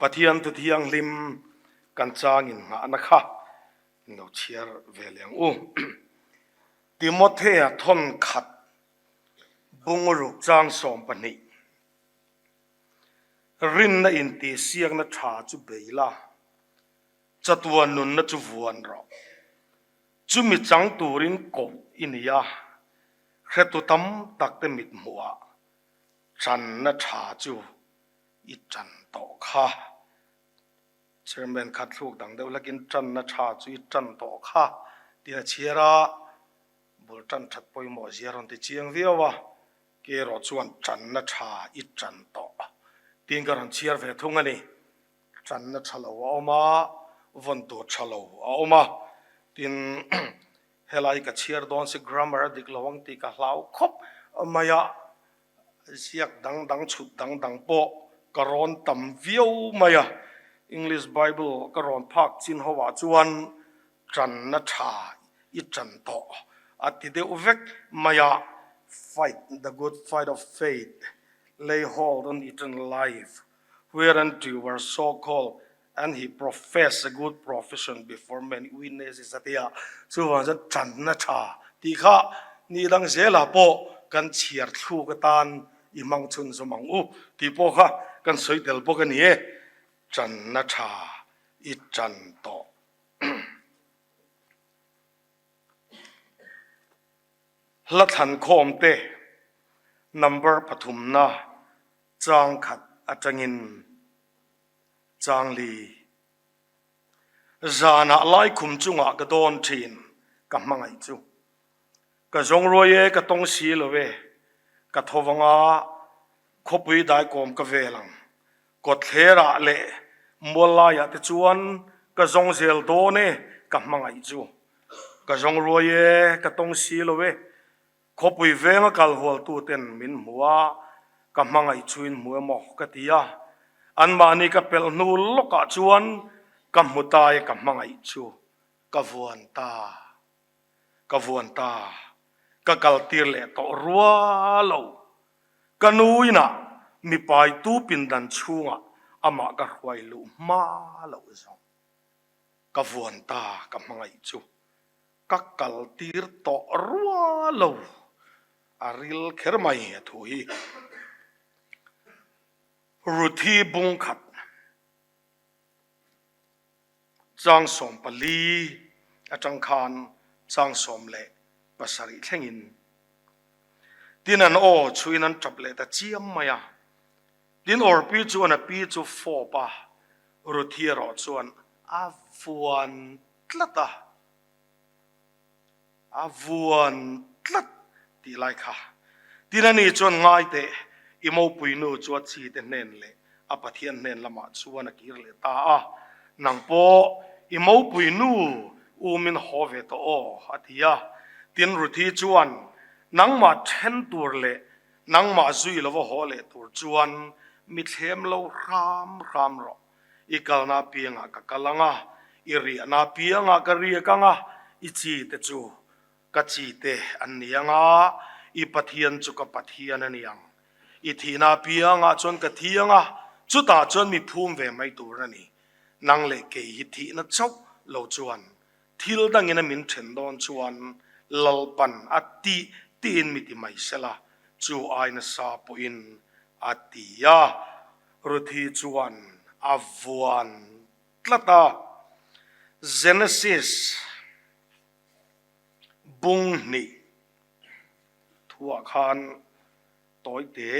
Pathian thu thianghlim kan changin nghahna kha in lo chhiar ve leh ang u. Timothea thawn khat bungruk chang 12. Rinna intihsiakna tha chu bei la, chatuan nunna chu vuan rawh. Chumi chang turin koh i ni a, hretu tam takte mithmuhah channa tha chu i chan tawh kha. Chairman kha thluk dang deuh hlakin channa tha chu i chan tawh kha tiin a chhiar a, bul tan that pawimawh zia rawn ti chiang viau a, Ke erawh chuan tanna tha i tan tawh tiin ka rawn chhiar ve thung a ni. Tanna tha lo a awm a, vawn tur tha lo a awm a, tin helai ka chhiar dawn si grammar a dik lo ang tih ka hlau khawp mai a, ziak dang dang chhut dang dang pawh ka rawn tam viau mai a, English Bible ka rawn phak chin ho ah chuan Tanna tha i tan tawh a ti deuh vek mai a, Fight the good fight of faith, lay hold on eternal life, whereunto you were so called and he professed a good profession before many witnesses a ti a, chuvang chuan tanna tha tih kha ni dang zelah pawh kan chhiar thluk atan i hmang chhunzawm ang u tih pawh kha kan sawi tel bawk a ni e, tanna tha i tan tawh. Hla thlankhawm te number pathumna chang khat atangin chang li zanah laikhum chungah ka dawn thin ka hmangaih chu. Ka zawng ruai e ka tawng si lo e, ka tho vanga khawpui daikawm ka vel ang. Kawtthlerah leh mual laiah te chuan ka zawng zel dawn e ka hmangaih chu. Ka zawng ruai e ka tawng si lo e, khawpui venga kal hualtuten min hmu a, ka hmangaih chu in hmu emaw ka ti a. Anmahni ka pelh hnu lawkah chuan ka hmu ta e ka hmangaih chu ka vuan ta. Ka vuan ta, ka kal tir leh tawh rua lo. Ka nu inah mipai tu pindan chhungah amah ka hruai luh hma loh zawng. Ka vuan ta, ka hmangaih chu ka kal tir tawh rua lo. A ril kher mai a thu hi. Ruthi bung khat. Chang 14 atang khan chang 17 thlengin tin an aw chhuin an tap leh ta chiam mai a. Tin Orpi chuan a pi chu fawp a, Ruthi erawh chuan a vuan tlat a. A vuan tlat tih lai kha. Tin ani chuan ngai teh, i mopui nu chu a chi te hnen leh a Pathian hnen lamah chuan a kir leh ta a, nang pawh i mopui nu umin haw ve tawh aw, a ti a. Tin Ruthi chuan nangmah then tur leh nangmah zui lova haw leh tur chuan mi thlem lo hram hram rawh. I kalna apiangah ka kal ang a, i riahna apiangah ka riak ang a, i chi te chu ka chi te an ni ang a, i Pathian chu ka Pathian a ni ang. I thihna apiangah chuan ka thi ang a, chutah chuan mi phum ve mai tur a ni. Nang leh kei hi thihna chauh lo chuan thil dangin a min then dawn chuan Lalpan a tih tiin mi ti mai sela, chu ai nasa pawhin a ti a. Ruthi chuan a vuan tlat a. Genesis bung hnih thuah khan tawite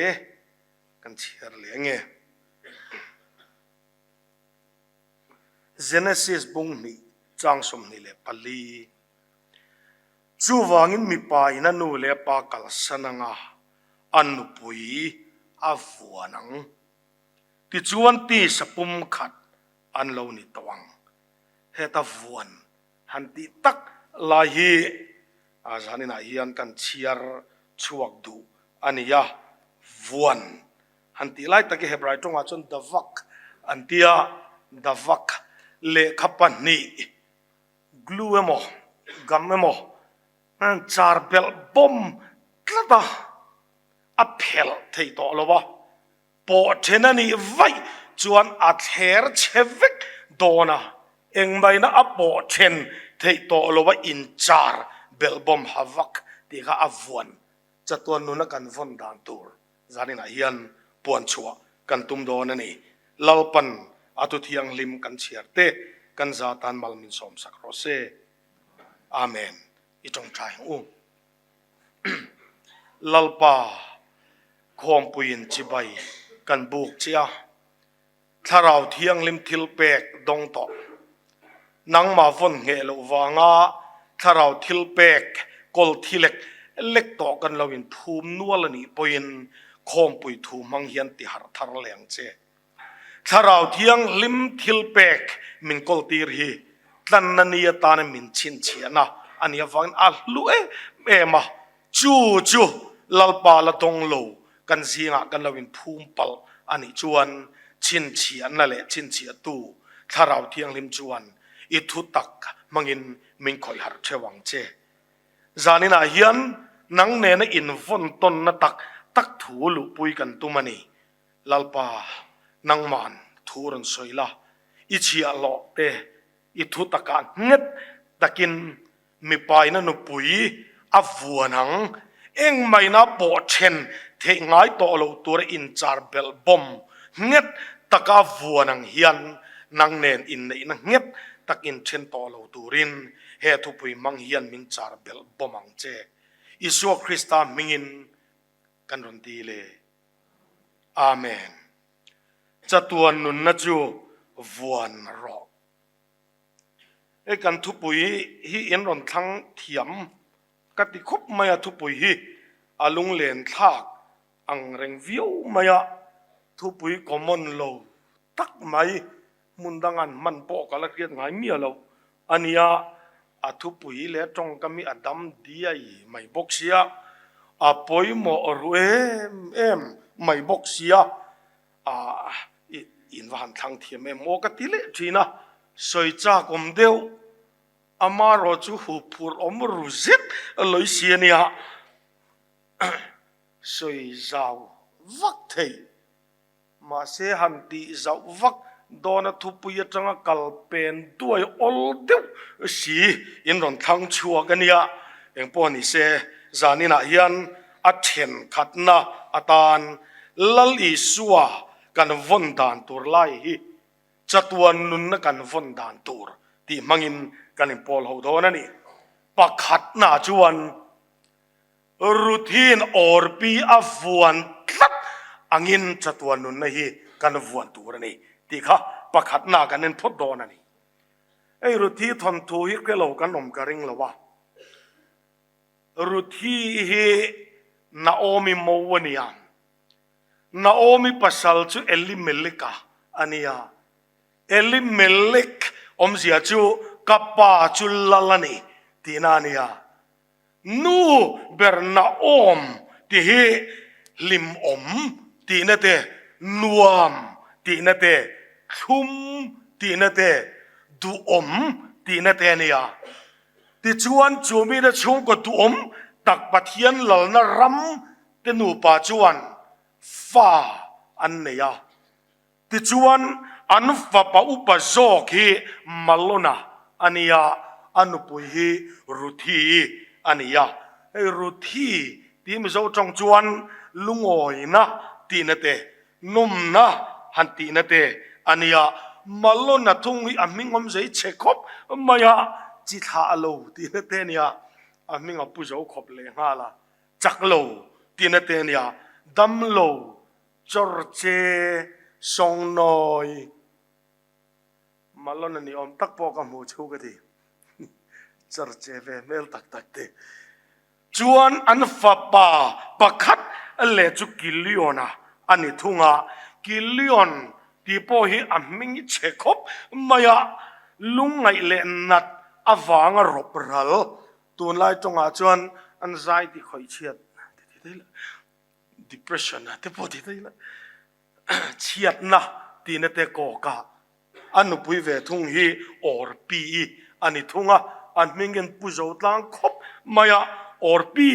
kan chhiar leh ange. Genesis bung hnih chang 24. Chuvangin mipa in a nu leh a pa kalsan anga a nupui a vuan ang. Tichuan tisa pum khat an lo ni tawh ang. Heta vuan han tih tak lai hi zaninah hian kan chhiar chhuak duh a ni a, vuan han tih lai tak hi Hebrai tawngah chuan davak an ti a, davak lehkha pahnih Glue emaw, gum emaw char belh bawm tlat a, a phelh thei tawh lo a, pawh then a nih vaih. chuan a thler chhe vek dawn a, engmahina a pawh then theih tawh lo a inchar belhbawm ha vak tih kha a vuan chatuan nuna kan vawn dan tur zaninah hian puan chhuah kan tum dawn a ni. Lalpan a thu thianghlim kan chhiar te kan za tan mal min sawmsak rawh se. Amen. I tawngtai ang u. Lalpa, khawmpuiin chibai kan buk che a, Thlarau Thianghlim thilpek dawng tawh. Nangmah vawn ngheh loh vanga Thlarau thilpek kawl thi lek lek tawh kan lo inphum nual a nih pawhin khawmpui thu hmang hian ti harh thar leh ang che. Thlarau Thianghlim thilpek min kawltir hi tlanna ni atana min chhinchhiahna a nih avangin a hlu em em a, chu chu Lalpa la dawng lo kan zingah kan lo inphum palh a nih chuan chhinchhiahna leh chhinchhiahtu Thlarau Thianghlim chuan i thutak hmangin min khawih harh theuh ang che. Zaninah hian nang nena invawn tawnna tak tak thu luhpui kan tum a ni. Lalpa, nangman thu rawn sawi la, i chhiahhlawh te i thu takah nghet takin mipaina nupui a vuan ang, engmahina pawh then theih ngai tawh lo tura inchar belh bawm nghet taka vuan ang hian nang nen inneihna nghet tak inthen tawh lo turin he thupui hmang hian min char belh bawm ang che. Isua Krista hmingin kan rawn ti le. Amen. Chatuan nunna chu vuan rawh. Hei kan thupui hi in rawn thlang thiam ka ti khawp mai a, thupui hi a lunglen thlak ang reng viau mai a, thupui common lo tak mai hmun dangan hman pawh ka la hriat ngai miah lo a nia, a thupui leh tawngkam hi a dam diai mai bawk sia, a pawimawh ru em em mai bawk sia, ah in va han thlang thiam em aw ka ti leh thin a, sawi chak awm deuh amarawh chu huphurh awm ru zet lawi si a nia, sawi zau vak theih. Mahse han tih zauh vak dawna thupui atanga kal pen duai awl deuh si in rawn thlang chhuak a nia. Engpawh ni se, zaninah hian a thenkhatna atan Lal Isua kan vawn dan tur lai hi chatuan nunna kan vawn dan tur tih hmangin kan inpawl ho dawn a ni. Pakhatna chuan Ruthin awrpi a vuan tlat angin chatuan nunna hi kan vuan tur a ni tih kha pakhatna kan en phawt dawn a ni. Hei Ruthi thawnthu hi hre lo kan awm ka ring lo a. Ruthi hi Naomi mo a ni a. Naomi pasal chu Elimeleka a ni a. Elimelek awmzia chu ka pa chu lal a ni tihna a ni a. Nu ber naawm tih hi hlimawm tihna te, nuam tihna te, thlum tihna te, duhawm tihna te a ni a. Tichuan chu mite chhungkaw duhawm tak Pathian lalna ram te nupa chuan fa an nei a. Tichuan, an fapa upa zawk hi Malona a ni a, a nupui hi Ruthi a ni a. Hei Ruthi tih Mizo tawng chuan lungawina tihna te, nawmna han tihna te a ni a. Malona thung hi a hming awm zei chhe khawp mai a, chi thlah lo tihna te a ni a, a hming a pu zo khawp lehnghal a, chak lo tihna te a ni a, dam lo Chawrche Sawngnawi Malona ni awm tak pawh ka hmu chu ka ti. Chawrche ve hmel tak tak te. Chuan an fapa pakhat leh chu Kiliona a ni thung a. Kilion tih pawh hi a hming i chhe khawp mai a, lungngaih leh nat avanga rawp ral. Tunlai tawngah chuan an zai ti khawih chhiat ti ti daih la. Depression a te pawh ti daih la chhiatna tihna te kawk a, a nupui ve thung hi Orpi a ni thung a, an hming hian Pu Zo tlang khawp mai a, Orpi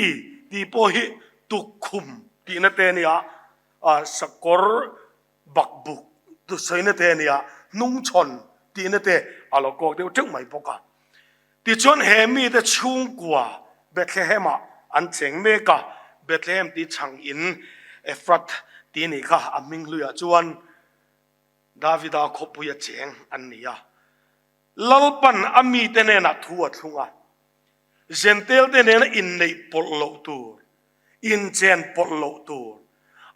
tih pawh hi tukkhum tihna te a ni a, sakawr bakbuk. Thusawi na te a nia, hnungchhawn tihna te a lo kawk deuh teuh mai bawk a. Tichuan he mite chhungkua Bethlehem-ah an cheng mek a, Bethlehem tih chhang in Ephrath tih nih kha a hming hluiah chuan Davida khawpui a cheng an ni a. Lalpan a mite hnenah thu a thlung a, Zentelte nena inneih pawlh loh tur, inchen pawlh loh tur,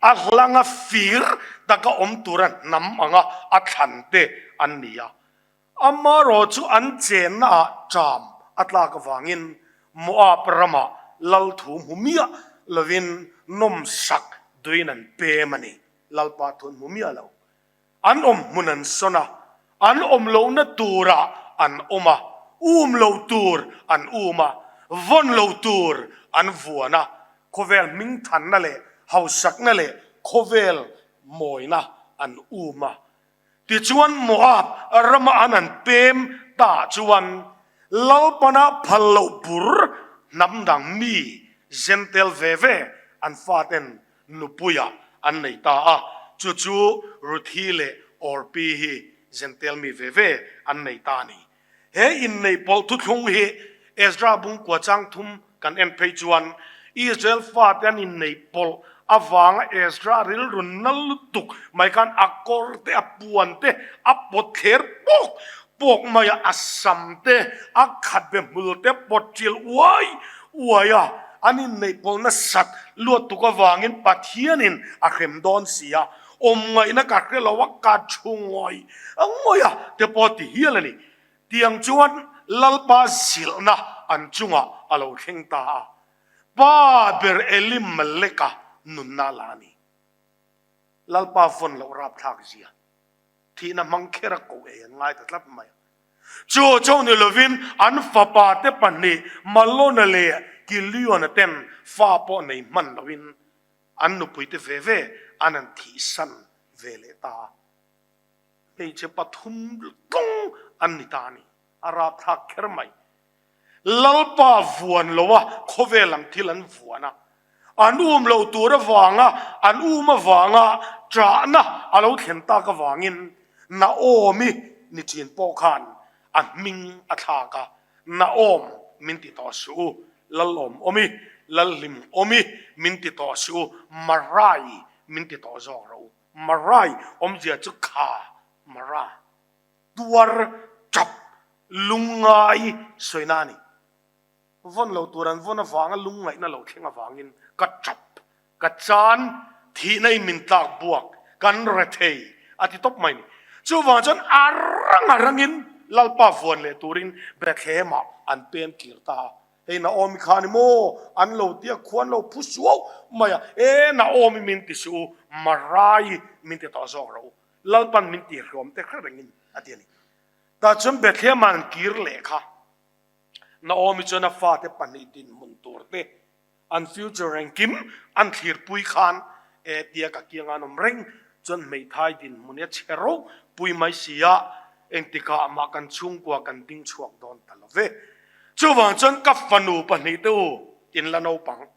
a hlanga fir taka awm tura hnam anga a thlan te an ni a. Amarawh chu an chenna ah ṭam a tlak avangin Moab ramah lal thu hmu miah lovin nawmsak duin an pem a ni. Lalpa thu an hmu miah lo. An awm hmun an sawn a, an awm lohna turah an awm a, um lo tur an um a, vawn lo tur an vuan a, khawvel hmingthanna leh hausakna leh khawvel mawina an um a. Tichuan Moab rama an an pem ta chuan Lalpana phal loh bur hnam dang mi Zentel ve ve an faten nupuiah an nei ta a, chu chu Ruthi leh Orpi hi Zentel mi ve ve an nei ta a ni. He inneih pawlh thuthlung hi Ezra bungkua chang thum kan en phei chuan Israel fate an inneih pawlh avanga Ezra rilru nal lutuk mai khan a kawr te, a puan te a pawt thler pawk pawk mai a, a sam te, a khatbe hmul te pawt ṭil uai uai a. An inneih pawlh nasat luat tuk avangin Pathianin a hrem dawn si a, awm ngaihna ka hre lo a, ka thu ngawih ngawih a te pawh ti hial a ni. Tiang chuan Lalpa zilhna an chungah a lo thleng ta a, Pa ber Elimeleka nunna la a ni. Lalpa vawn loh rapthlak zia. Thihna hmang kher a koh ei an ngai ta tlat mai a. Chu chauh ni lovin an fapa te pahnih Malona leh Kiliona ten fa pawh nei hman loin an nupui te ve ve an han thihsan ve leh ta a. Hmeichhe pathum tlawng an ni ta a ni. A rapthlak kher mai. Lalpa vuan lo a, khawvel ang thil an vuan a. An um loh tur avanga, an um avanga ṭahna a lo thlen tak avangin Naomi ni ṭhin pawh khan a hming a thlak a, Naom min ti tawh suh u, Lalawm awmi, Lalhlim awmi min ti tawh suh u, Marai min ti tawh zawk rawh u. Marai awmzia chu kha, Mara. Tuar tap lungngai sawina a ni. Vawn lo tur an vawn avanga lungngaihna lo thleng avangin ka tap, ka chan, thihna in min tlak buak, kan rethei a ti tawp mai ni. Chuvang chuan a rang a rangin Lalpa vuan leh turin Bethlehem-ah an pem kir ta a. Hei Naomi kha ni maw? An lo tia khuan lo phu suau mai a. E Naomi min ti suh u, Marai min ti tawh zawk rawh u. Lalpan min ti hluam te hre rengin a ti a ni. Tah chuan Bethlehem ah an kir leh kha. Naomi chuan a fate pahnih dinhmun tur te, an future engkim an thlirpui khan e tia ka kianga an awm reng chuan hmeithai dinhmun hi a chhe ropui mai si a, engtikah mah kan chhungkua kan ding chhuak dawn ta lo ve. Chuvang chuan ka fanu pahnih te u in la naupang,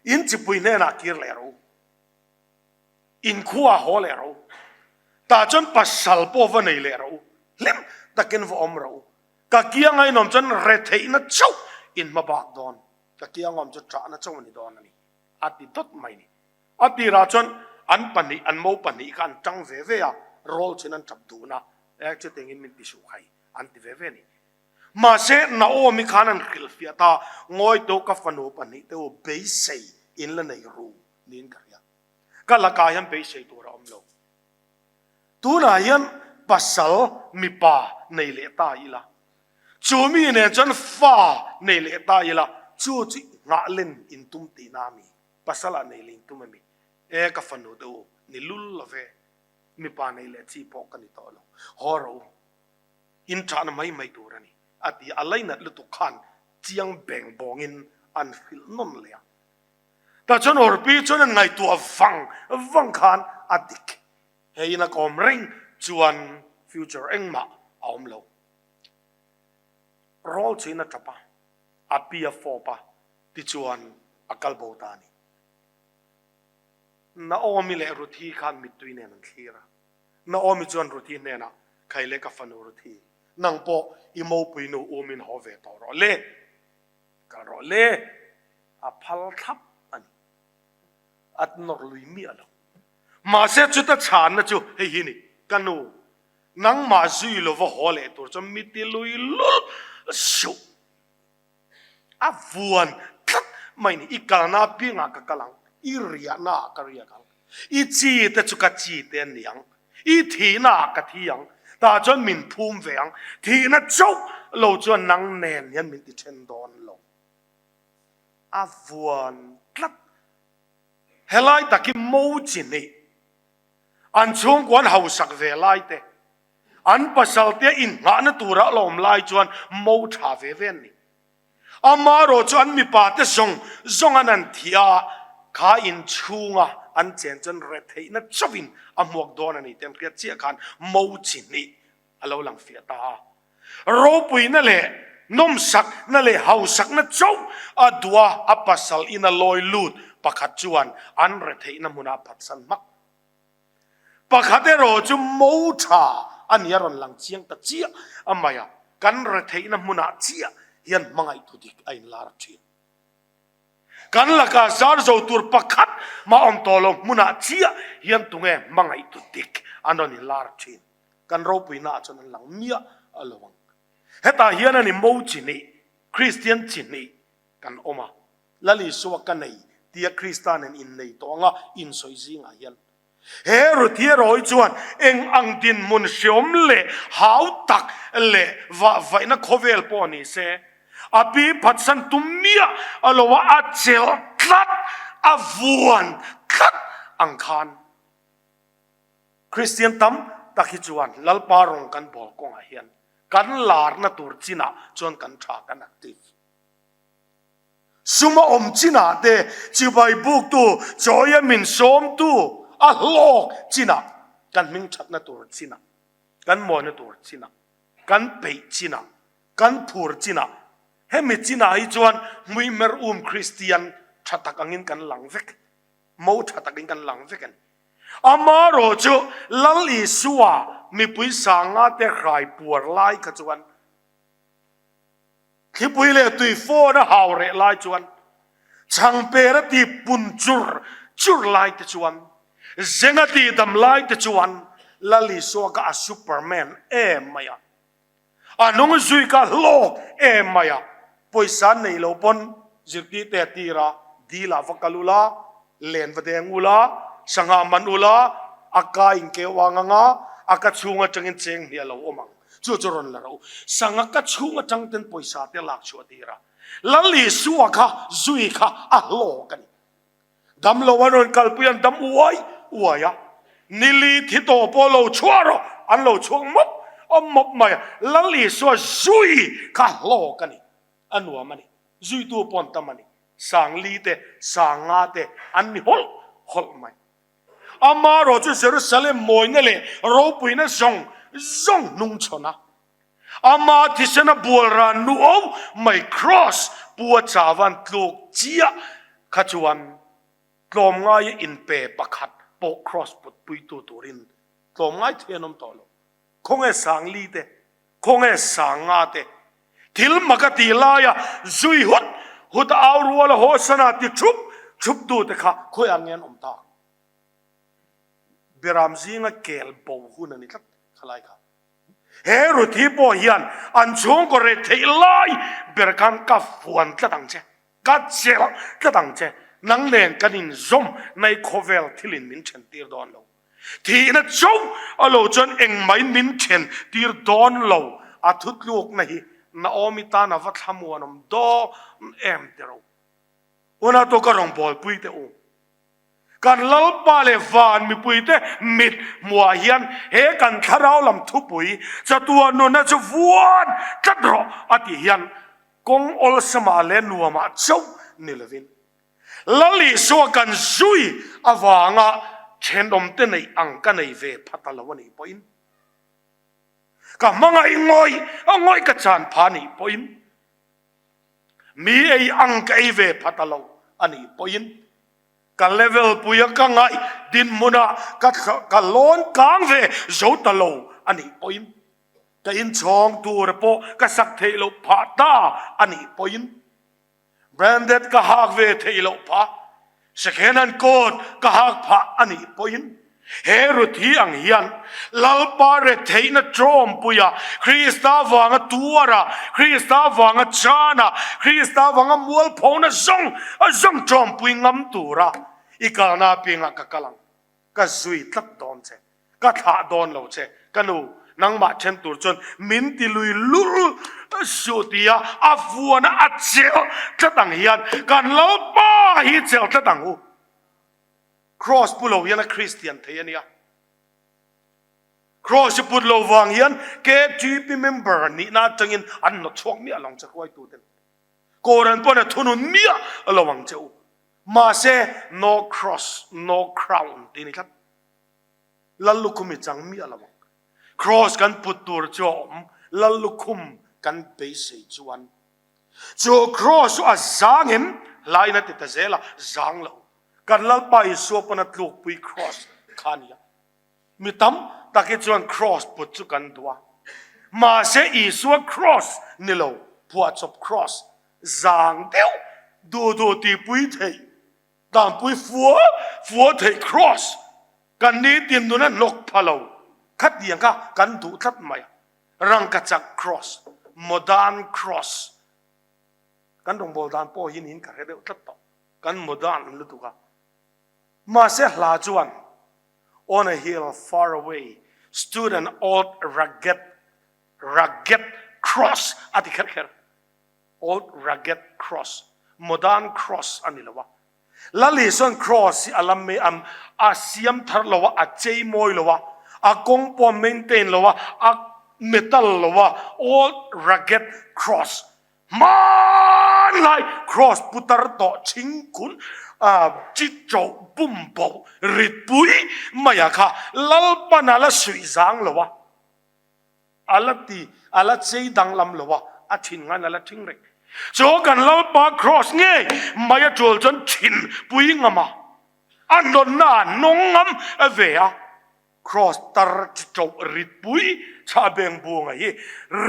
in chipui hnenah kir leh rawh u. Inkhua haw leh rawh u. Tah chuan pasal pawh va nei leh rawh u. Hlim takin va awm rawh u. Ka kianga inawm chuan retheihna chauh in hma bak dawn. Ka kianga awm chu ṭahna chauh a ni dawn a ni, a ti dawt mai ni. A tirah chuan an pahnih, an mo pahnih kha an ṭang ve ve a, rawl chin an ṭap dun a, e chutiangin min ti suh khai, an ti ve ve a ni. Mahse, Naomi khan an hrilhfiah ta, Ngawi tawh ka fanu pahnih te u beisei in la nei ru niin ka hria. Ka lakah hian beisei tur a awm lo. Tunah hian pasal mipa nei leh ta ila, chu mi nen chuan fa nei leh ta ila, chu chu nghah len in tum tihna a mi? Pasal ah nei leh in tum a mi? E ka fanu te u, ni lul lo ve, mipa nei leh chi pawh ka ni tawh lo, haw rawh u, in ṭahna mai mai tur a ni, a ti a. A lainat lutuk khan chiang beng bawngin an hrilh nawn leh a. Tah chuan Orpi chuan an ngaihtuah vang vang khan a dik. Hei in a kawm reng chuan future engmah a awm lo. Rawl chuin a tap a, a pi a fawp a, tichuan a kal bo ta a ni. Naomi leh Ruthi khan mittui nen an thlir a. Naomi chuan Ruthi hnenah, Khai le ka fanu Ruthi, nang pawh i mopui nu umin haw ve tawh rawh le, kal rawh le, a phal thlap a ni. A nawr lui miah lo. Mahse chuta chhanna chu hei hi ni, Ka nu, nangmah zui lova haw leh tur chuan mi ti lui lul suh. A vuan tlat mai ni, i kalna apiangah ka kal ang, i riahna ah ka riak ang, i chi te chu ka chi te an ni ang, i thihna ah ka thi ang, tah chuan min phum ve ang, thihna chauh lo chuan nang nen hian min ti then dawn lo. A vuan tlat. Helai tak hi mo chi hnih, an chhungkua an hausak ve lai te, An pasalte innghahna tura a la awm lai chuan mo tha ve ve an ni. Amaherawh chu an mipate zawng zawng an an thih a, kha inchhunga an chen chuan retheihna chauhin a hmuak dawn a ni tih an hriat chiah khan mo chi hnih a lo lang fiah ta a. Ropuina leh nawmsakna leh hausakna chauh a duh a, a pasal ina lawi lut pakhat chuan an retheihna hmunah a phatsan hmak. Pakhat erawh chu mo tha a ni a rawn lang chiang ta chiah a mai a, kan retheihna hmunah chiah hian hmangaihtu dik a inlar thin. Kan lakah zar zo tur pakhat mah awm tawh lo hmunah chiah hian tunge hmangaihtu dik an rawn inlar thin. Kan ropuina ah chuan an lang miah a lo ang. Hetah hian a ni mo chi hnih, Kristian chi hnih kan awm a. Lal Isua ka nei tia Krista nen innei tawh anga insawi zingah hian he Ruthia Rawi chuan eng ang dinhmun hreawm leh hau tak leh vahvaihna khawvel pawh ni se, a pi phatsan tum miah a lo a, a chelh tlat, a vuan tlat ang khan Kristian tam tak hi chuan Lalpa rawng kan bawl kawngah hian kan larna tur chinah chuan kan tha, kan active. Sum a awm chinah te chibai buktu, chawi a min sawmtu a hlawk chinah, kan hming thatna tur chinah, kan mawina tur chinah, kan peih chinah, kan phur chinah, hemi chinah hi chuan hmuihmer um Kristian tha tak angin kan lang vek, mo tha takin kan lang vek a ni. Amaherawh chu Lal Isua mipui sanga te hrai puar lai kha chuan, Thlipui leh tui fawn a hau reh lai chuan chhangper a ti pun chur chur lai te chuan zeng a ti dam lai te chuan Lal Isua kha a superman em mai a, a nung zui kha hlawk em mai a, pawisa nei lo pawn zirtirte a tir a, dil ah va kal ula, len va deng ula, sangha man ula, a ka inkeu ang anga a ka chhung atangin cheng hnih a lo awm ang. Chu chu rawn la ro. Sanga ka chhung atang ten pawisa te lak chhuah tir a. Lal Isua kha zui kha a hlawk a ni. Dam lo an rawn kalpui an dam uai uai a. Nili thi tawh pawh lo chhuah rawh an lo chhuak mawp mawp mai a. Lal Isua zui kha hlawk a ni. A nuam a ni. Zuitu pawh an tam a ni. Sangli te, Sanga te an ni hawlh hawlh mai. Amaherawh chu Jerusalem mawina leh ropuina zawng zawng hnungchhawn a, ama thisena bual ran nu o mai Kraws pu a chavan tluk chiah kha chuan tlawmngaia inpe pakhat pawh Kraws putpuitu turin tlawmngai thei an awm tawh lo. Khawnge Sangli te, khawnge Sanga te, thil mak a tih laia zui hut hut a au rual a hawsana ti thup thup tu te kha khawiah nge an awm ta? Biram zinga kel bo hun a ni tlat khalai kha. He Ruthi pawh hian an chhungkaw reh theih lai ber khan ka fuan tlat ang che, ka chelh tlat ang che, nang nen kan inzawm nai khawvel thilin min then tir dawn lo. Thihna chauh a lo chuan engmai min then tir dawn lo, a thutlukna hi Naomi tan a va thlamuanawm dawn em tiro. Una tawka rawngbawlpui teh u. Kan Lalpa leh van mipuite mit hmuah hian he kan thlarau lam thupui chatuan nunna chu vuan tlat rawh a tih hian kawng awlsamah leh nuamah chauh ni lovin Lal Isua kan zui avanga thenawmte neih ang ka nei ve phat a lo a nih pawhin, ka hmangaih ngawih ngawih ka chan pha a nih pawhin, mi ei ang ka ei ve phat a lo a nih pawhin. Ka level puia ka ngaih dinhmunah ka ka lawn kang ve zo ta lo a nih pawhin, ka inchhawng tur pawh ka sak theih loh phah ta a nih pawhin, branded ka hak ve theih loh phah, second hand coat ka hak phah a nih pawhin, he Ruthi ang hian Lalpa retheihna tawmpuia Krista vanga tuara, Krista vanga chana, Krista vanga mualphona zawng a zawng tawmpui ngam tura i kalna apiangah ka kal ang, ka zui tlat dawn che. Ka thlah dawn lo che, ka nu, nangmah then tur chuan min ti lui lul suh tia a vuana a chelh tlat ang hian kan Lalpa hi chelh tlat ang u. Cross pu lo hian a Kristian thei a nia. Cross i put lo vang hian KTP member nihna atangin an nawt chhuak miah lo ang che hruaituten. Koran pawn a thunun miah lo ang che u. Mahse, no cross, no crown tih a ni tlat. Lal lukhum i chang miah lo ang. Cross kan put tur chu a awm, Lal lukhum kan beisei chuan. Chu cross chu a zang em? Hlain a ti ta zel a, zang lo. Kan Lalpa Isua pawn a tlukpui cross kha a ni a. Mi tam tak hi chuan cross put chu kan duh a. Mahse Isua cross ni lo, phuahchawp cross, zang deuh, duh duh tihpui theih Tangpui fua fua theih cross kan nitin nuna hnawk pha lo khatiang kha kan duh tlat mai a, rangkachak cross, modern cross kan rawngbâwl dan pawh hi niin ka hre deuh tlat tawh, kan modern lutuk a. Mahse hla chuan On a hill far away stood an old rugged rugged cross a ti kher kher. Old Rugged Cross, Modern Cross a ni lo a. Lal Isuan Cross hi a lam mai a, a siam thar lo a, a chei mawi lo a, a kawng pawh a maintain lo a, a metal lo a, Old Rugged Cross, hmanlai Cross putar tawh chhingkun chi chauh bum boh ritpui maia kha Lalpan a la suih zang lo a. A la ti, a la chei danglam lo a, a thin ngan a la thing reng. Chu kan Lalpa Cross ngei mai a tul chuan thin pui ngam a, a nawnna ah nawng ngam a ve a. Cross tar chi ṭoh rit pui chhah beng bunga hi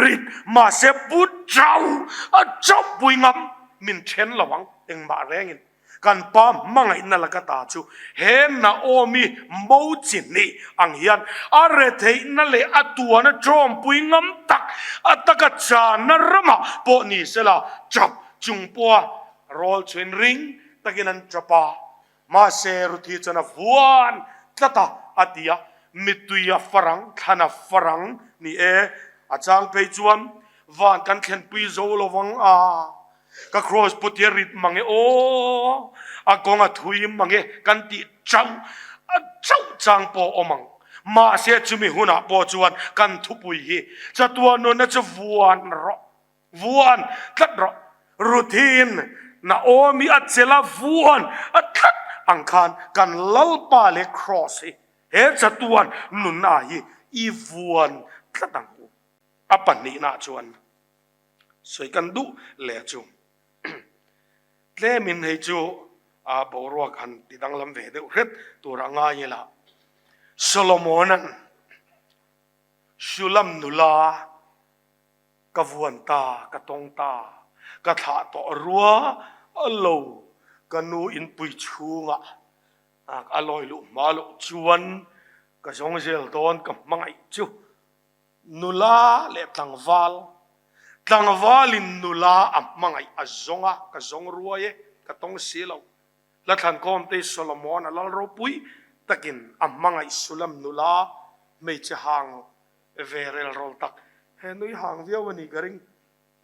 rit mahse pu chau a chauh pui ngam min then lo ang engmah rengin. Kan pa hmangaihna laka ta chu he Naomi mo chi hnih ang hian a retheihna leh a tuana tawmpui ngam tak a taka chana ramah pawh ni sela chap chung pawha rawl chhuin ring takin an chap a. Mahse Ruthi chuan a vuan tlat a, a ti a, mittui a farang, thlan a farang ni e. A chang phei chuan van kan thlenpui zo lovang a. Ka cross put hi a rit mang e aw, a kawng a thui mang e kan tih chauh a chauh chang pawh a awm ang. Mahse chumi hunah pawh chuan kan thupui hi chatuan nunna chu vuan rawh, vuan tlat rawh. Ruthin Naomi a chela vuan a tlat ang khan kan Lalpa leh cross hi he chatuan nunna hi i vuan tlat ang u. A pahnihna chuan Sawi kan duh leh chu tlemin hei chu a boruak han ti danglam ve deuh hret tur a ngai ila. Solomona'n Shulam nula ka vuan ta, ka tawng ta, ka thlah tawh rua a lo ka nu inpui chhungah a lawi luh hma loh chuan ka zawng zel dawn ka hmangaih chu Nula leh tlangval, Tlangvalin nula a hmangaih a zawng a, ka zawng ruai e, ka tawng si lo. Hla thlankhawmte Solomon a lal ropui takin a hmangaih Sulam nula hmeichhe hang ve rel rawl tak, he nui hang viau a ni ka ring,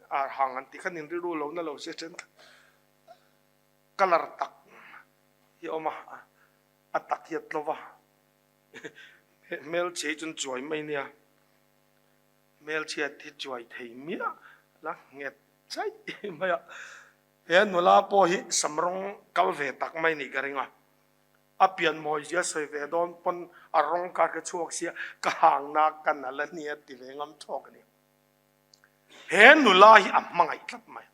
ar hang an ti khan in rilru lo na lo se then colour tak hi a awm a, a tak hi a tlo va. Hmelchhia hi chuan chuai mai nia, hmelchhia hi chuai thei miah la nghet chaih mai a. He nula pawh hi sam rawng kal ve tak mai nih ka ring a, a pian mawi zia sawi ve dawn pawn a rawng kar ka chhuak sia ka hang na ka nal a nia ti ve ngam thawk a ni. He nula hi a hmangaih tlat mai.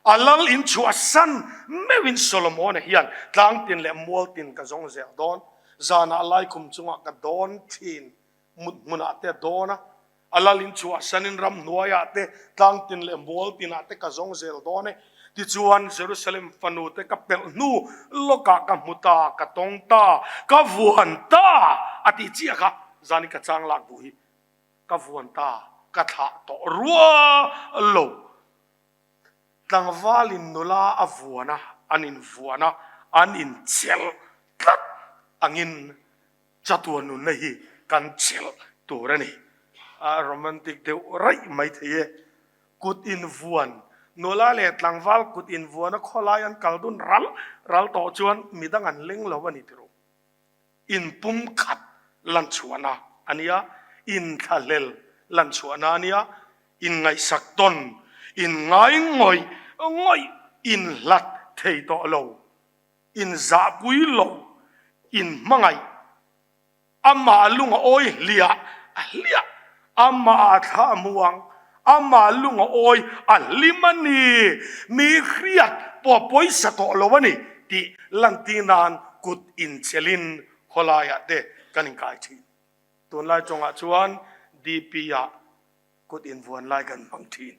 A lal in chhuahsan meuhin Solomona hian tlangtin leh mualtin ka zawng zel dawn. Zanah laikhum chungah ka dawn thin, mut hmunah te a dawn a. A lal in chhuahsanin ramhnuaiah te, tlangtin leh mualtinah te ka zawng zel dawn e. Tichuan, Jerusalem fanu te ka pelh hnu lawkah ka hmu ta, ka tawng ta, ka vuan ta a tih chiah kha zani ka chang lak duh hi. Ka vuan ta, ka thlah tawh rua lo. Tlangvalin nula a vuan a, an invuan a, an inchelh tlat angin chatuan nunna hi kan chelh tur a ni. A romantic deuh raih mai thei e. Kut invuan, nula leh tlangval kut invuan a khawlai an kal dun ral ral tawh chuan midang an leng lo a ni tiro. Inpumkhat lanchhuahna a nia, inthlahlel lanchhuahna a nia, inngaihsak tawn, inngai ngawih ngawih, inhlat thei tawh lo, inzahpui lo, inhmangaih, amah lung a awi hliah a hliah, amah a thla a muang, amah lung a awi a hlim a ni, mi hriat pawh a pawisa tawh lo a ni tih lantir nan kut inchelin khawlaiah te kan inkai thin. Tunlai tawngah chuan DP ah kut invuan lai kan hmang thin,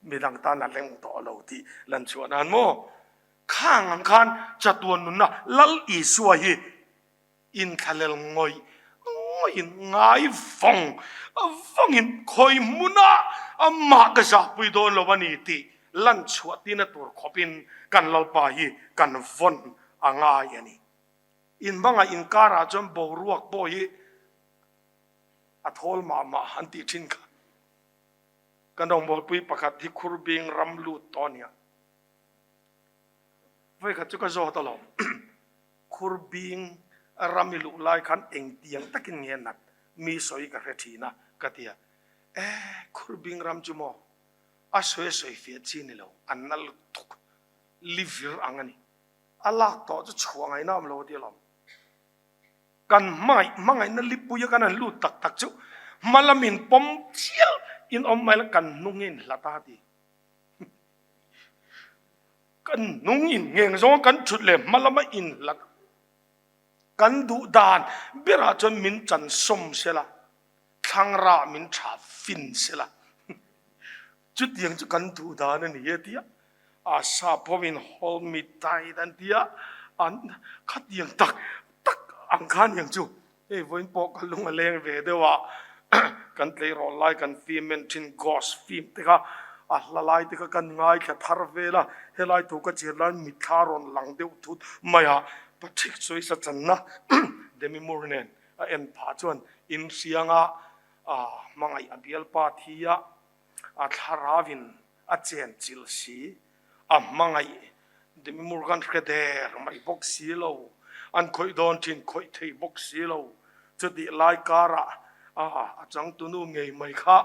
midang tan a leng tawh lo tih lan chhuah nan maw? Khang ang khan chatuan nunna Lal Isua hi Inthlahlel ngawih ngawihin ngai vawng vawngin khawi hmunah amah ka zahpui dawn lo a ni tih lan chhuah tina tur khawpin kan Lalpa hi kan vawn a ngai a ni. Inhmangaih inkarah chuan boruak pawh hi a thawl mah mah an tih thin kha. Kan rawngbawlpui pakhat hi Khurbing ram lut tawh a nia. Vawikhat chu ka zawt alawm. Khur bing ram i luh lai khan engtiang takin nge nat mi sawi ka hre thin a, ka ti a. E, khur bing ram chu maw? A sawi a sawi fiah chi ni lo, a na lutuk, li vir ang a ni. A lak tawh chu chhuah ngaihna awm lo a ti alawm. Kan hmangaih, hmangaihna lipui a kan han lut tak tak chu hma lamin pawm chial in awm mai la kan hnung hi inhlat a a ti. Kan hnung in ngheng zawnga kan thut leh hma lama inhlat kan duh dan berah chuan min chan sawm sela, thlangrah min tha fin sela. Chutiang chu kan duh dan a ni e tia a sap hovin hold me tight an tia an khatiang tak tak ang khan yang chu. Hei vawiin pawh ka lung a leng ve deuh a, kan tleirawl lai kan film en thin ghost film te kha a hla lai te kha kan ngaithla thar vel a, helai thu ka chhiar lai mitthla rawn lang deuh thut mai a, Patrick Swayze channa Demi Moore nen a en phah chuan inhrianga hmangaih a bialpa thi a, a thlarauin a chenchilh si. A hmangaih Demi Moore kan hre der mai bawk si lo, an khawih dawn thin khawih thei bawk si lo. Chutih lai karah a changtunu ngei mai kha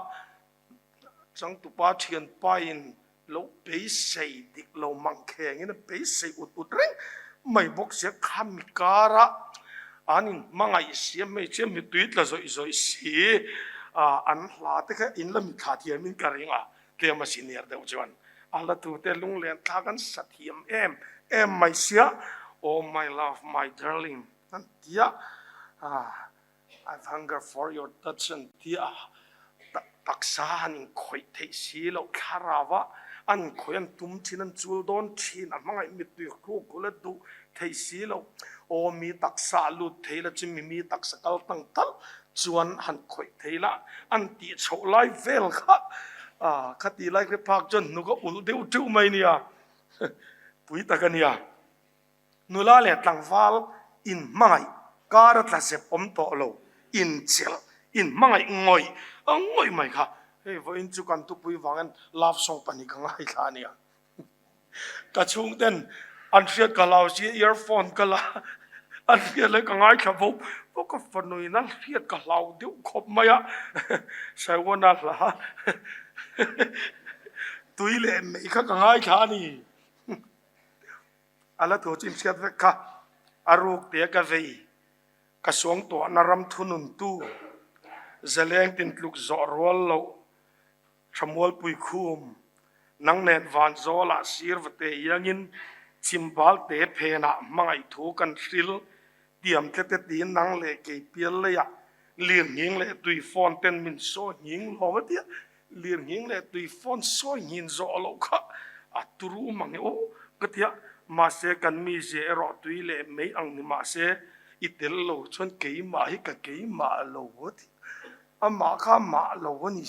changtupa thianpain lo beisei dik lo mangkhengin a beisei ut ut reng mai bawk sia. Khami karah an inhmangaih si a, hmeichhia mittui tla zawih zawih si an hla te kha in la mitthla thiamin ka ring a. Tlem a senior deuh chuan a la tute lunglen thlak an sa thiam em em mai sia, Oh my love, my darling an ti a, I've hunger for your touch an ti a, taksa han inkhawih theih si loh thlarau a an khawih an tum thin an chul dawn thin a hmangaih mittui hruk kul a duh theih si loh, aw mi taksa a lut thei la chumi mi taksa kal tang tal chuan han khawih thei la an tih chhoh lai vel kha kha tih lai kha phak chuan hnuk a ulh deuh teuh mai nia pui tak a nia. Nula leh tlangval in hmangaih kar a tla zep awm tawh lo inchelh in hmangaih ngawih ngawih mai kha hei vawiin chu kan thupui vangin love song pahnih ka ngaithla a nia. Ka chhungten an hriat ka hlau si earphone ka la an hriat lai ka ngaithla vo vo ka fanuin a hriat ka hlau deuh khawp mai a Saiwana hla tui leh mei kha ka ngaithla a ni a la thu chu inhriat vek kha a ruk te ka vei ka suangtuahna ram thununtu zaleng tin tluk zawh rual loh Thamualpui khum. Nang nen van zawlah sir va te iangin chhimbal te phenah hmangaih thu kan hril tiam tlete tiin nang leh kei pial leiah lir nghing leh tui fawn ten min sawi nghing lawm a tia lir nghing leh tui fawn sawi nghin zawh loh kha a turu mang e aw ka tia mahse kan mizia erawh tui leh mai ang ni mahse i tel lo chuan keimah hi ka keimah lo a ti amah kha mah lo a ni.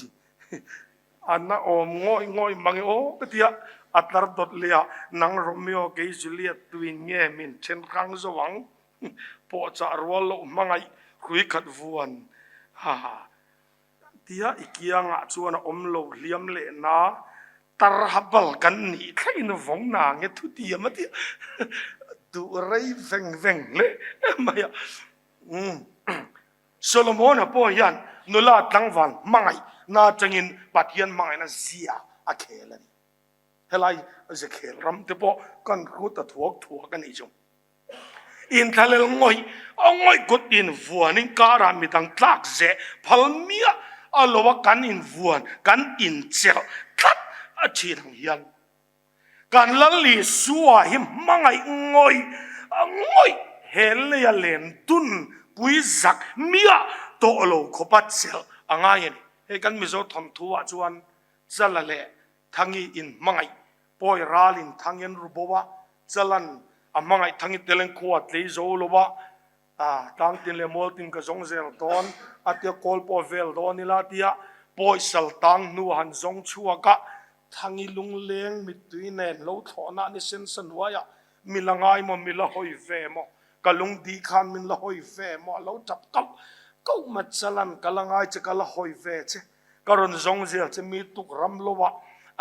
A na awm ngawih ngawih mang e aw ka ti a, a tlar dawt leh a, nang Romeo kei Juliet tuin nge min then hrang zo ang? Pawhchah rual loh hmangaih hrui khat vuan ha ha tia i kiangah chuan a awm lo hliam leh na tar ha bal kan nih thlengin vawng na nge thu tiam a ti a, duh rei veng veng hle mai a. Solomona pawh hian nula tlangval hmangaih na atangin Pathian hmangaihna zia a khel a ni. Helai zekhel ram te pawh kan hrut a thuak thuak a nih chu. Inthalel ngawih a ngawih kut invuanin karah midang tlak zeh phal miah a lo a kan invuan kan inchelh tlat a thin ang hian Kan Lal Isua hi hmangaih ngawih ngawih he leia len dun pui zak miah tawh lo khawpa chelh a ngai a ni. Hei kan Mizo thawnthu ah chuan Chala leh Thangi in hmangaih pawi ralin Thangi an ru bo a, Chalan a hmangaih Thangi teleng khua tlei zo lo a, A tlangtin leh mualtin ka zawng zel dawn a tia kawl pawh vel dawn ila tia pawisal tang hnu a han zawng chhuak a, Thangi lungleng mittui nen lo thlawhna a ni sen sa hnuaiah mi la ngai maw, mi la hawi ve maw, ka lungdi khan min la hawi ve maw a lo tap kauh kauh mai Chalan ka la ngai che ka la hawi ve che, ka rawn zawng zel che mi tuk ram lo ah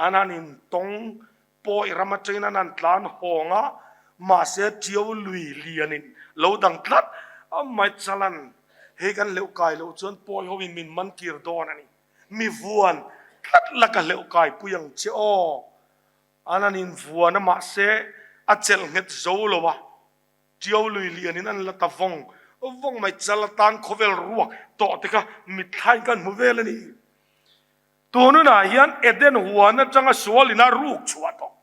an han intawng Pawi ram atangin an han tlan hawng a, mahse Ṭiau lui lianin lo dang tlat a mai chalan hei kan hleuh kai loh chuan pawi hoin min man kir dawn a ni. Mi vuan tlat la ka hleuh kai pui ang che aw. An han invuan a mahse a chelh nghet zo lo a, Ṭiau lui lianin an la ta vawng vawng mai chal atan khawvel ruak tawh te kha mitthlain kan hmu vel a ni. Tununah hian Eden huan atanga sualin a ruk chhuah tawh.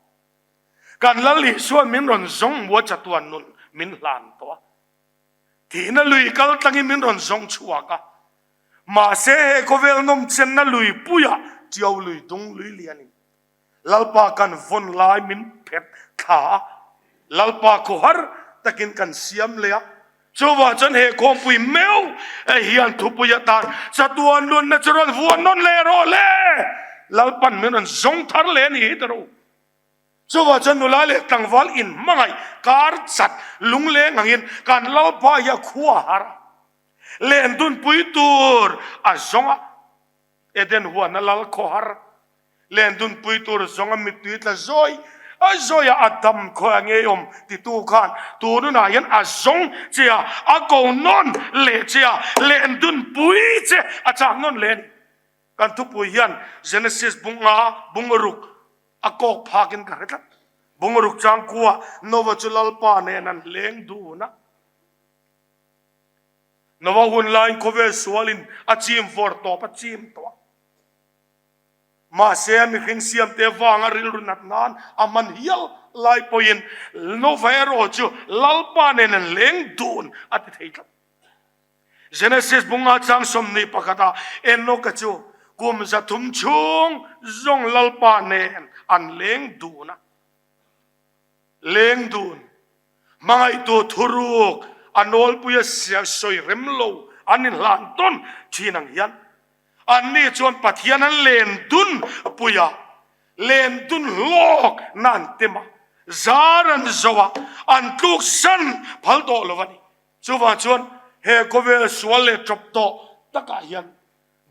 Kan Lal Isuan min rawn zawng hmu a chatuan nun min hlan tawh a. Thihna lui kal tlangin min rawn zawng chhuak a. Mahse he khawvel nawmchenna lui puiah Tiau lui dung lui lianin Lalpa kan vawn lai min phet thla a, Lalpa khawhar takin kan siam leh a. Chuvah chuan he khawmpui meuh hian thupui atan chatuan nunna chu rawn vuan nawn leh rawh le! Lalpan min rawn zawng thar leh a ni hi ta rawh u. Chuvah chuan nula leh tlangval inhmangaih kar chat lungleng angin kan Lalpa hi a khua har a, lendunpui tur a zawng a. Eden huana lal khawhar lendunpui tur zawnga mittui tla zawi zawi a Adam khawi a ngei awm titu khan tununah hian a zawng che a, a ko nawn leh che a, lendunpui che a chak nawn leh a ni. Kan thupui hian Genesis bunga bungruk a kawk phakin ka hre tlat. Bungruk changkua Noah chu Lalpa nen an leng dun a. Nova hun laiin khawvel sualin a chim vawr tawp a chim tawh a. Mahse, mihring siamte vanga rilru nat nan a hman hial lai pawhin Nova erawh chu Lalpa nen an leng dun a ti thei tlat. Genesis bunga chang 21 ah Enoka chu kum 300 chhung zawng Lalpa nen an leng dun a. Leng dun. Hmangaihtu thuruk a nawlpuia sawi rem lo an inhlan tawn thin ang hian anni chuan Pathian an len dun pui a, len dun hlawk na an tem a, zar an zo a, an tluk san phal tawh lo a ni. Chuvang chuan he khawvel sual leh tawp tawh takah hian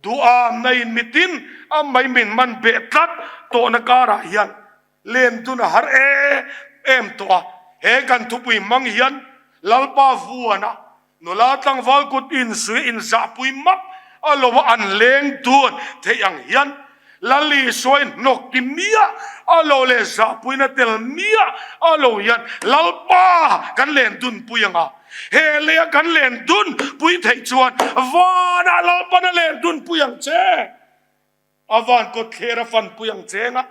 Duham na in mitin a mai min man beh tlat tawhna karah hian len dun a har em em tawh a. He kan thupui hmang hian Lalpa vuana nula tlangval kut insuih inzahpui map a lo a an leng dun theih ang hian Lal Isua in hnawk ti miah a lo leh zahpuina tel miah a lo hian Lalpa kan len dun pui ang a. He leia kan len dun pui theih chuan vanah Lalpan a len dun pui ang che. A van kawt thler a fan pui ang cheng a.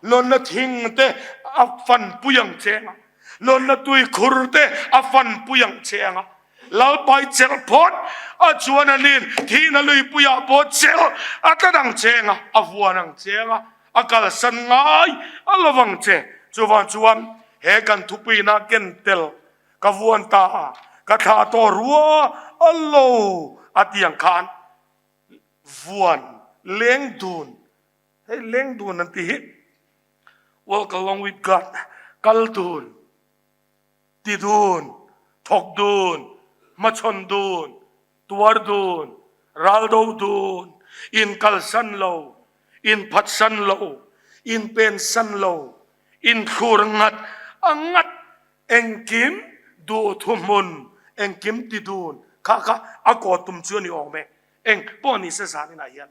Nunna thing te a fanpui ang che anga, nunna tuikhur te a fanpui ang che anga, Lalpa i chelh phawt a chuan a nin thihna luipuiah pawh chelh a tlat ang che anga, a vuan ang che anga, a kalsan ngai a lo vang che. Chuvang chuan he kan thupuina ken tel ka vuan ta a, ka thlah tawh rua a lo a ti ang khan vuan leng dun Hei leng dun an ti hi walk along with God, kal dun, ti dun, thawk dun, hmachhawn dun, tuar dun, ral do dun, in kalsan lo, in phatsan lo, in pensan lo, in thlur ngat a ngat, engkim duh thuhmun, engkim ti dun kha kha a kaw tum chu a ni awm e. Eng pawh ni se zaninah hian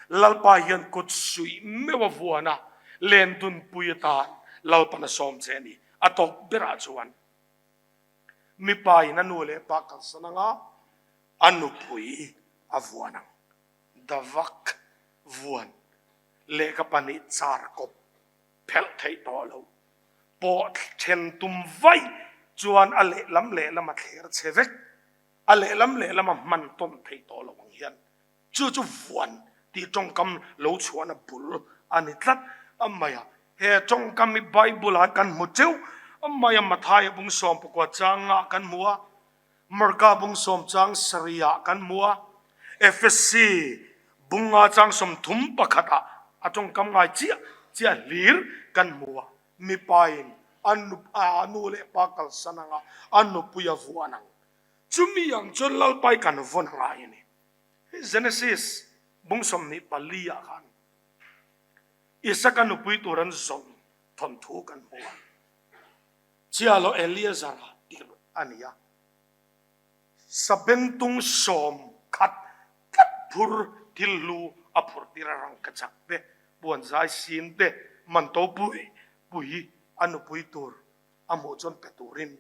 Lalpa hian kut suih meuh a vuan a, len dunpui atan Lalpan a sawm che a ni. A tawp berah chuan mipa in a nu leh pa kalsan anga a nupui a vuan ang. Davak vuan lehkha pahnih char kawp phelh theih tawh lo. Pawh then tum vaih chuan a lehlam lehlam a thler che vek. A lehlam lehlam a hman tawn theih tawh lo ang hian Chu chu vuan tih tawngkam lo chhuahna bul a ni tlat a mai a. He tawngkam hi Bible-ah kan hmu teuh a mai a, Mathaia bung 19 changah kan hmu a, Marka bung sawm chang sarihah kan hmu a, Efesi bunga chang 31 ah a tawngkam ngai chiah chiah hlir kan hmu a. Mipain a nu leh pa kalsan anga a nupui a vuan ang. Chumi ang chuan Lalpai kan vawn ngai a ni. Genesis bung 24 ah khan Isaka nupui tur an zawn thawnthu kan hmu a, Chialo Eleazara tirh a ni a, Sabengtung sawm khat tlat phur thil hlu a phurh tir a rangkachak te, puanzai sin te, manto pui pui a nupui tur a hmuh chuan pe turin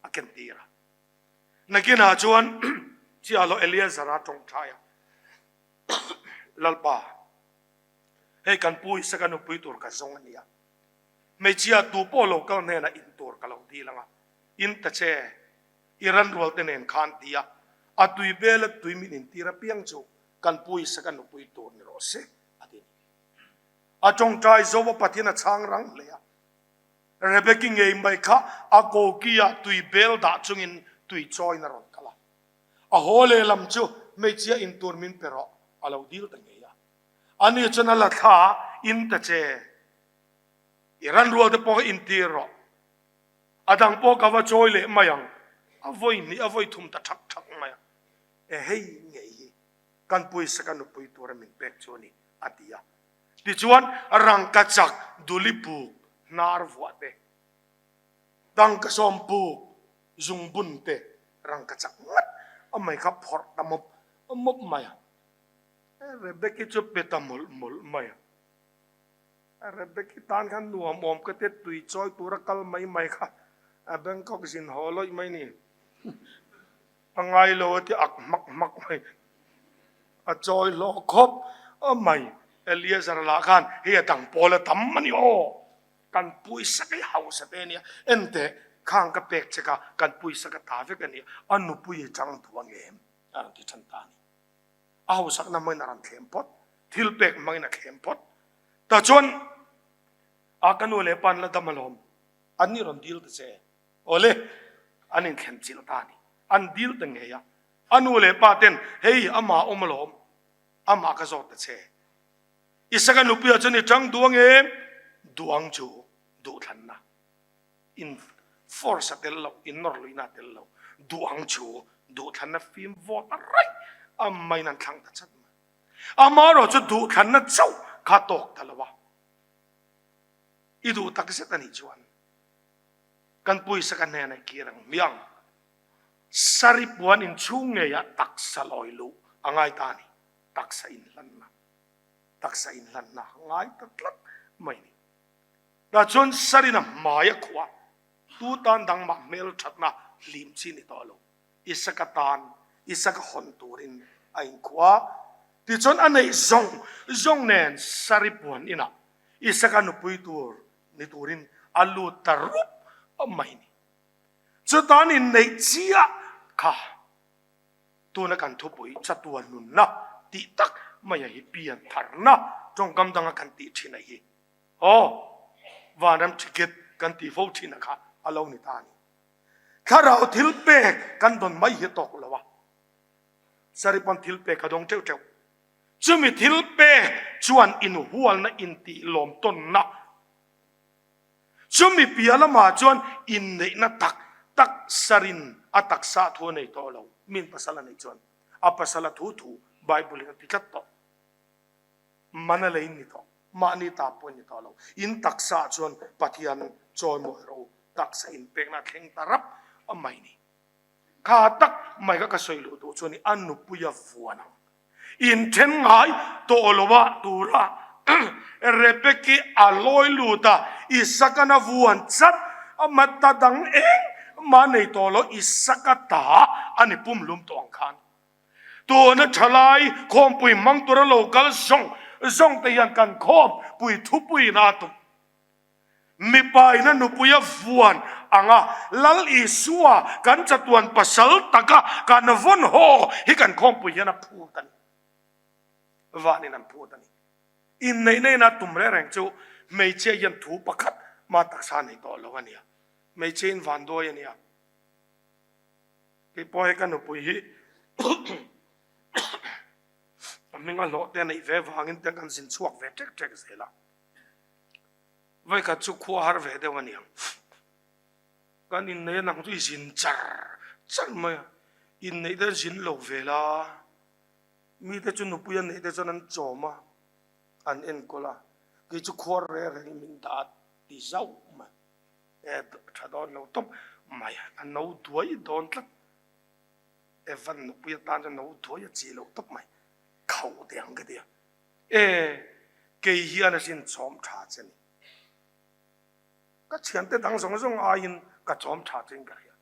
a ken tir a. Nakinah chuan Chiahlo Eleazara tawngtai a, Lalpa, hei kan pu Isaka nupui tur ka zawng a nia. Hmeichhia tu pawh lo kal hnenah in tur ka lo dil ang a, in ta che, i ranrualte nen khan ti a, a tui bela tui min intir apiang chu kan pu Isaka nupui tur ni rawh se, a ti a ni. A tawngtai zo a Pathian a chhang rang hle a. Rebeki ngei mai kha a koki-ah tui bel dah chungin tui chawiin a rawn kal a. A haw lehlam chu hmeichhia in tur min pe rawh a lo dil ta ngei a. Ani chuan a la thla a, In ta che, i ranrual te pawh kha intir rawh. A dang pawh ka va chawi leh mai ang. A vawi hnih, a vawi thum ta thak thak mai a. E hei ngei hi kan pawisa ka nupui tura min pek chu a ni, a ti a. Tichuan, rangkachak duli buk hnar vuah te, tangkasawm buk zungbun te rangkachak ngat a mai kha phawrh ta mawp mawp mai a. Rebeki chu pe ta mawlh mawlh mai a. Rebeki tan khan nuam awm ka te tui chawi tura kal mai mai kha a Bangkok zin haw lawih mai ni. A ngai lo a ti ak hmak hmak mai. A chawi hlawh khawp a mai. Eliezer lah khan hei a dang pawl a tam a ni aw. Kan pawisa ka i hausa te ania. Enteh, khang ka pek che kha kan pawisa ka ta vek a nia. A nupui i chang duh ang em? A rawn ti than ta a ni. A hausakna hmangin a rawn thlem phawt. Thil pek hmangin a thlem phawt. Tah chuan a ka nu leh pa an la dam alawm. An ni rawn dil ta che. Awle, an inthlen chilh ta a ni. An dil ta ngei a. A nu leh pa ten, Hei, amah awm alawm, amah ka zawt ta che. Isaka nupuiah chuan i tang duh ang em? Duh ang chu, duhthlanna. In force a tel lo, in nawr luihna a tel lo. Duh ang chu, duhthlanna fim vawt a raih a main an thlang ta chat mai. Amaherawhchu duhthlanna chauh kha tawk ta lo a. I duh takzet a nih chuan. Kan pawisa ka hnenah i kir ang hmiang. Sari puan inchhung ngeiah taksa lawi luh a ngai ta a ni. Taksa inhlanna, taksa inhlanna a ngai ta tlat mai a ni. Tah chuan Sarin a hmai a khuh a, tu tan dang mah hmel thatna hlim chi ni tawh lo. Isaka tan, Isaka hawn turin a inkhuh a. Tichuan a neih zawng zawng nen Sari puan inah. Isaka nupui tur ni turin a lut ta rup mai ni. Chutan inneih chiah kha tuna kan thupui chatuan nunna tih tak maia hi pian tharna tawngkam danga kan tih thin a hi. Aw, vanram ticket kan tih fo thin a kha a lo ni ta a ni. Thlarau thil pek kan dawn mai hi tawk lo a, Saripawn thil pek a dawng teuh teuh. Chumi thil pek chuan inhualna intih lawm tawnna, chumi piah lamah chuan inneihna tak tak sarin a taksa thu a nei tawh lo. Min pasal a neih chuan a pasal a thu thu Bible in a ti tlat tawh. Man a lei ni tawh, mahni ta pawh ni tawh lo. In taksa chuan Pathian chawimawi rawh u, taksa inpekna a thleng ta rap mai ni. Kha tak mai kha ka sawi luh duh chuan a nupui a vuan ang. Inthen ngai tawh lo a tura Rebeki a lawi lut a, Isaka'n a vuan chat a, mata dang eng mah nei tawh lo, Isaka ta a ni pumhlum tawh ang khan. Tuna thalai khawmpui hmang tura lo kal zawng zawng te hian kan khawmpui thupuiin a tum. Mipa in a nupui a vuan ang a, Lal Isua kan chatuan pasal taka kan vawn haw hi kan khawmpui hian a phut a ni. Vanin an phut a ni. Inneihna in a tum reng reng chu hmeichhia hian thu pakhat mah taksa nei tawh lo a nia. Hmeichhia in vanduai a nia. Kei pawh hei ka nupui hi a hming a hlawh te a neih ve vangin te kan zin chhuak ve ṭek ṭek zel a. Vawikhat chu khua har ve deuh a niang. Kan inneih a nang chu i zin char char mai a, inneih te zin lo ve la, mite chu nupui a neih te chuan an chawm a, an enkawl a, kei chu khuar reng rengin min dah a ti zauh mai. E tha dawn lo tawp mai, a no duai dawn tlat. Evan nupui atan chuan no duai a chi loh tawp mai, khauh teh ang ka ti a. E, kei hian a sin chawm tha che ni. Ka thiante dang zawng zawng aiin ka chawm tha chein ka hria.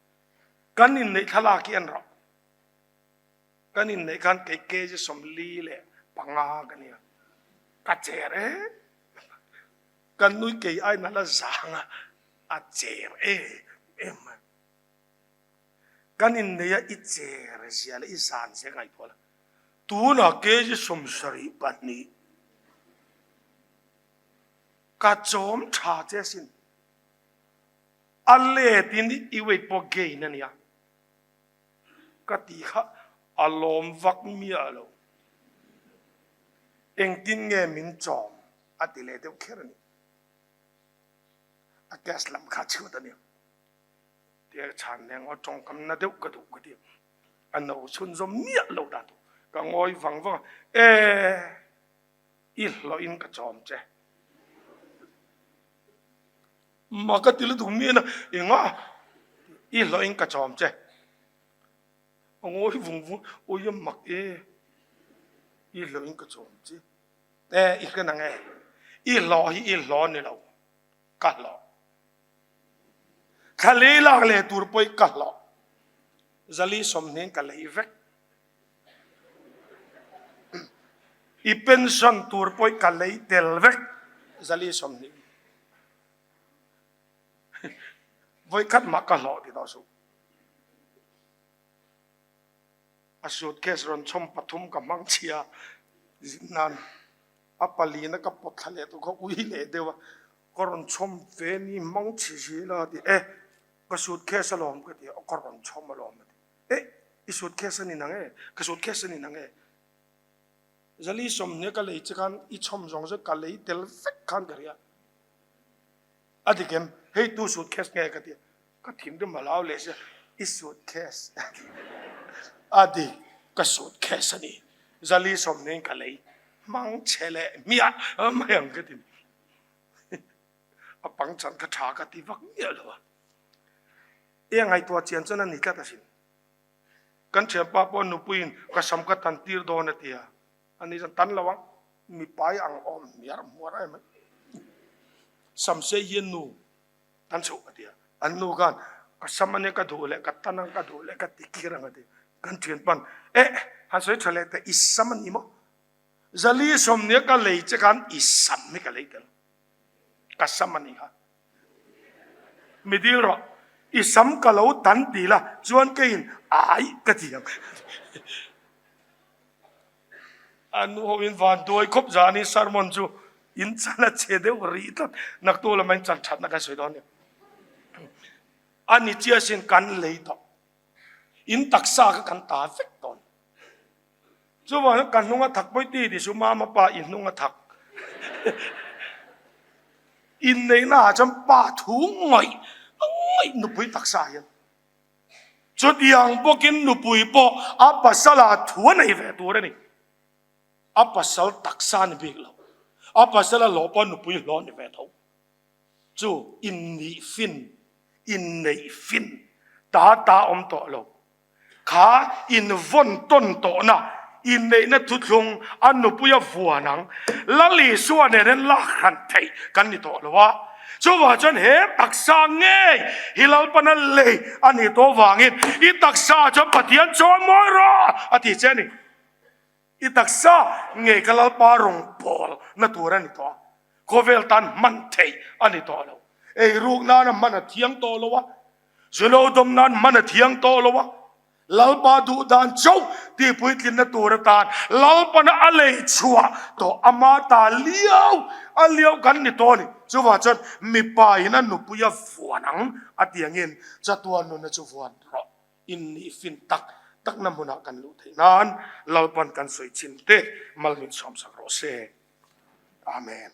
Kan inneih thlalak hi en rawh. Kan inneih khan kei kg 45 ka nia. Ka cher e. Kan nui kei aiin a la zang a, a cher em em. Kan inneih a i cher zia leh i zan zia ngaihtuah la. Tunah kg 72 ka chawm tha che asin. A let in i weight pawh gain a nia. Ka ti kha a lawm vak miah lo. Engtin nge min chawm a ti leh deuh kher a ni. A cash lam kha a chhut a nia. Tia chhan leng aw tawngkam na deuh ka duh ka ti. A no chhunzawm miah lo dan tur ka ngawi vang vang a, E, i hlawhin ka chawm che. Ma ka ti lutuk miah na, enga i hlawhin ka chawm che. A ngawi vung vung, awi a mak e, i hlawhin ka chawm che. E, i hre nang e, i hlawh hi i hlawh ni lo, ka hlawh. Thla lei lak leh tur pawh i ka hlawh. Zali 20 ka lei vek. I pension tur pawh i ka lei tel vek. Zali 20. Vawikhat mah ka hlawh ti tawh suh. A suitcase rawn chhawm pathum ka hmang chhia zin nan a palina ka pawt thla leh tur kha ui leh deuh a. Ka rawn chhawm ve ni mang chhi zel a ti e, ka suitcase alawm ka ti a, ka rawn chhawm alawm a ti e, i suitcase a ni nang e, ka suitcase a ni nang e, Zali 20 ka lei che khan i chhawm zawng zawng ka lei tel vek khan ka ria a dik em, hei tu suitcase nge ka ti a, ka thinrim a lau leh sia, i suitcase a ti a dik, ka suitcase a ni, Zali 20 ka lei hmang chhe leh hmiah mai ang ka ti. A pangchan kha tha ka ti vak miah lo a. E ngaihtuah chian chuan a ni tlat asin. Kan thianpa pawh nupuiin ka sam ka tan tir dawn a ti a. Ani chuan tan lo ang, mipai ang awm hmiar hmuar em ai. Sam sei hian nu tan chhoh a ti a. An nu khan ka sam ania ka duh leh ka tan ang ka duh leh ka ti khir ang a ti. Kan thianpa'n eh han sawi tha leh teh i sam a ni maw? Zali 20 ka lei che khan i sam hi ka lei tel. Ka sam a ni kha. Mi dil rawh, i sam ka lo tan ti la, chuan keiin ai ka ti ang. A nu ho in van duai khawp zan in sermon chu in chan a che deuh rih tlat. Naktu lama in chan thatna kan sawi dawn nia. A ni chiah sin kan lei tawh. In taksa kha kan ta vek dawn. Chuvangin ka hnung a thak pawi ti ti chu mama pa i hnung a thak. Inneihna ah chuan pa thu ngawih ngawih nupui taksa hian. Chutiang bawkin nupui pawh a pasal ah thu a nei ve tur a ni. A pasal taksa ni bik lo. A pasal a hlawh pawh nupui hlawh ni ve tho. Chu innih fin, inneih fin ta ta awm tawh lo. Kha invawn tawn tawhna, inneihna thuthlung a nupui a vuan ang. Lal Isua nen hian lak hran theih kan ni tawh lo a. Chuvang chuan he taksa ngei hi Lalpana lei a nih tawh vangin i taksa chuan Pathian chawi mawi rawh a ti che a ni. I taksa ngei ka Lalpa rawn pawl na tur a ni tawh a, khawvel tan hman theih a ni tawh lo. Eiruk nana hman a thiang tawh lo a, zulo dawm nan hman a thiang tawh lo a, Lalpa duh dan chauh tih puitlinna tur atan Lalpana a lei chhuah tawh ama ta liau a liau kan ni tawh a ni. Chuvang chuan mipa in a nupui a vuan ang a ti angin chatuan nunna chu vuan rawh. Innih fin tak takna hmunah kan luh theih nan Lalpan kan sawi chin te mal min sawmsak rawh se. Amen.